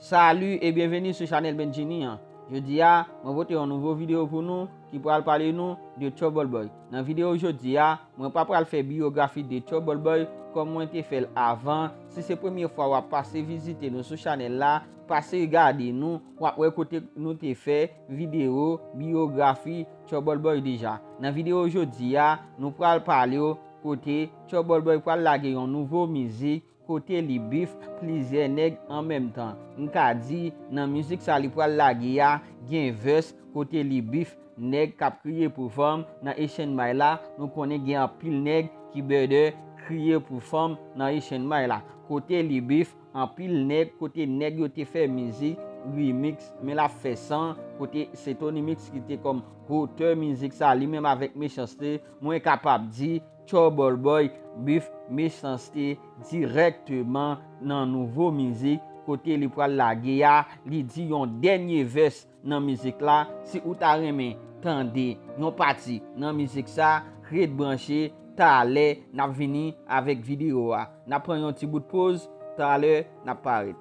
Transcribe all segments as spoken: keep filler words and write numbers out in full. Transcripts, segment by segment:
Salut et bienvenue sur chanèl Benjini an. Jodi a, mwen pote yon nouvo videyo pou nou ki pral pale nou de Trouble Boy. Nan videyo jodi a, mwen pa pral fè biyografi de Trouble Boy kòm mwen te fè l avan. Si se premye fwa w ap pase vizite nou sou chanèl la, pase gade nou, w ap wè kote nou te fè videyo biyografi Trouble Boy deja. Nan videyo jodi a, nou pral pale w kote Trouble Boy pral lage yon nouvo mizik kote li beef plizyè nèg an menm tan. M ka di, nan mizik sa li pral lage a, gen verse kote li beef nèg k ap kriye pou fanm nan Asian May la. Nou konnen gen anpil nèg ki bèdè kriye pou fanm nan Asian May la. Kote li beef anpil nèg, kote nèg yo te fè mizik remix, men l ap fè san, kote se Tony Mix ki te kòm otè mizik sa, li menm avèk Mechanste, mwen kapab di, Trouble Boy beef Mechanste dirèkteman nan nouvo mizik kote li pral lage a, li di yon dènye verse nan mizik la. Si ou ta renmen tande yon pati nan mizik sa, ret branche, talè n ap vini avèk videyo a. N ap pran yon ti bout poz, talè n ap parèt.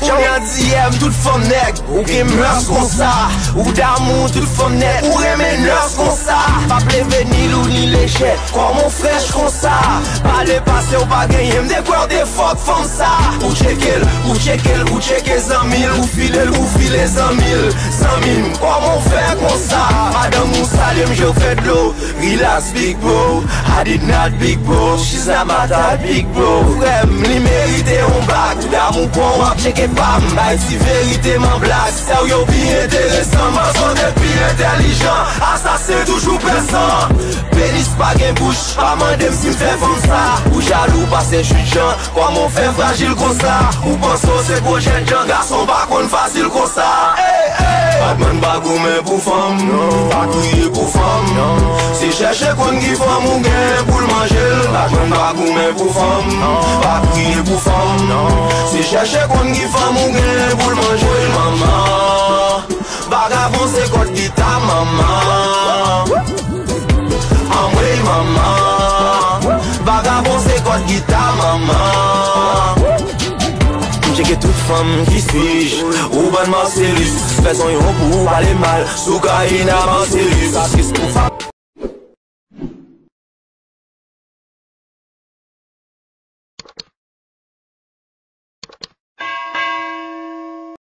Kounye a D M tout fanm nèg, ou gen mœurs konsa. Ou damou tout fanm nèg, ou renmen nurse konsa. Pa pleve ni lou ni lejè, kòman w fresh konsa? Pa le pase w pa genyen, m te kwè w te fòk fanm sa. Ou tcheke l, ou tcheke l, ou tcheke zanmi l, ou file l, ou file zanmi l. Zanmi m, kòman w fè konsa? Madanm ou salye m, je w fè dlo. Relax, big bro. I did not big bro. She's not my type, big bro. Frè m, li merite yon bag. Damou pran w ap tcheke pa m. Bay ti verite, man blag. Sè w yo pi enteresan. Manzè te pi entèlijan. Asasen toujou pèsan. Penis pa gen bouch. Pa mande m si m fè fanm sa. Ou jalou pase chit jan. Kòman w fè frajil konsa? Ou panse w se gwo jènjan? Gason pa konn fasil konsa. Ey, ey. Badman pa goumen pou fanm, pa kriye pou fanm. Se chèche konn ki fanm ou gen pou l manje l. Badman pa goumen pou fanm, pa kriye pou fanm. Se chèche konn ki fanm ou gen pou l manje l. Manman, vagabon se kòd gita, manman. Anmwey, manman, vagabon se kòd gita, manman. M tcheke tout fanm ki swij, ou bann Marcellus. Fè son yon pou ou pale mal sou Kaina Marcellus. Paske se pou fanm.